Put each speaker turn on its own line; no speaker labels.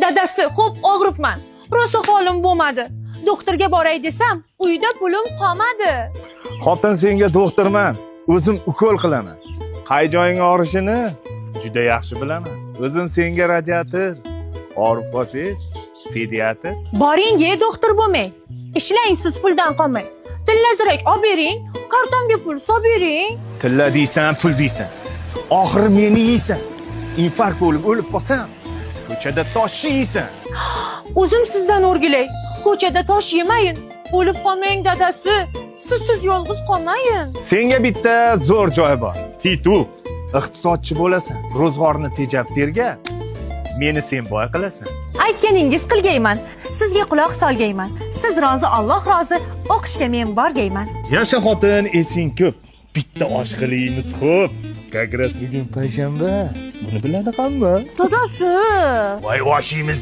Dadasi, xo'p og'ribman. Rosa holim bo'lmadi. Doktorga boray desam, uyda pulim qolmadi.
Xotin, senga doktorman. O'zim ukol qilaman. Qay joying og'rishini juda yaxshi bilaman. O'zim senga radiator. Og'rib qolsangiz, pediatr.
Boring, ye, doktor bo'lmang. Ishlang siz puldan qolmang. Tilla zirak olib bering, kartomga pul solib bering.
Tilla deysan, pul deysan. Oxiri meni yeysan. Infarkt bo'lib o'lib qolsam, ko'chada tosh yeysan.
O'zim sizdan o'rgilay. Ko'chada tosh yemayin. O'lib qolmang, dadasi. Sizsiz yolg'iz qolmayin.
Senga bitta zo'r joy bor. Titu. Iqtisodchi bo'lasan. Ro'zg'orni tejab terga. Meni sen boy qilasan.
Aytganingiz qilgayman. Sizga quloq solgayman. Siz rozi, Alloh rozi. O'qishga men borgayman.
Yasha xotin, esing ko'p. Bitta osh qilaymiz, xo'p. Как раз bugun payshanba. Buni biladi hamma.
Dadasi.
Voy, oshimiz.